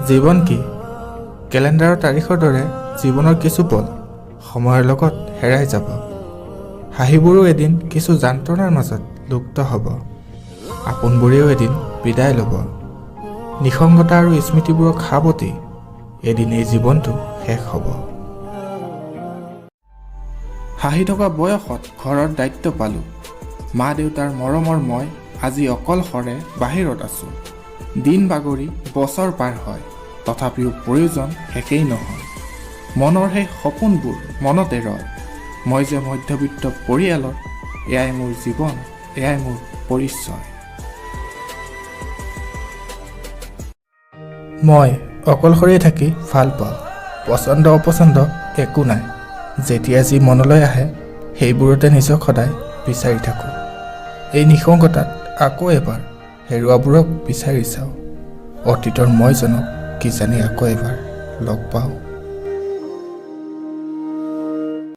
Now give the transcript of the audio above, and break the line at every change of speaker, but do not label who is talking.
জীৱন কি? কেলেণ্ডাৰৰ তাৰিখৰ দৰে জীৱনৰ কিছু পল সময়ৰ লগত হেৰাই যাব। হাঁহিবোৰো এদিন কিছু যান্ত্ৰণাৰ মাজত লুপ্ত হ'ব। আপোনবোৰেও এদিন বিদায় ল'ব। নিসংগতা আৰু স্মৃতিবোৰক সাৱটি এদিন এই জীৱনটো শেষ হ'ব। হাঁহি থকা বয়সত ঘৰৰ দায়িত্ব পালোঁ। মা দেউতাৰ মৰমৰ মই আজি অকলশৰে বাহিৰত আছোঁ। দিন বাগৰি বছৰ পাৰ হয়, তথাপিও প্ৰয়োজন শেষেই নহয়। মনৰ সেই সপোনবোৰ মনতে ৰয়। মই যে মধ্যবিত্ত পৰিয়ালৰ, এয়াই মোৰ জীৱন, এয়াই মোৰ পৰিচয়। মই অকলশৰেই থাকি ভাল পাওঁ। পচন্দ অপচন্দ একো নাই। যেতিয়া যি মনলৈ আহে, সেইবোৰতে নিজক সদায় বিচাৰি থাকোঁ। এই নিসংগতাত আকৌ এবাৰ হেৰুৱাবোৰক বিচাৰি চাওঁ। অতীতৰ মইজনক কিজানি আকৌ এবাৰ লগ পাওঁ।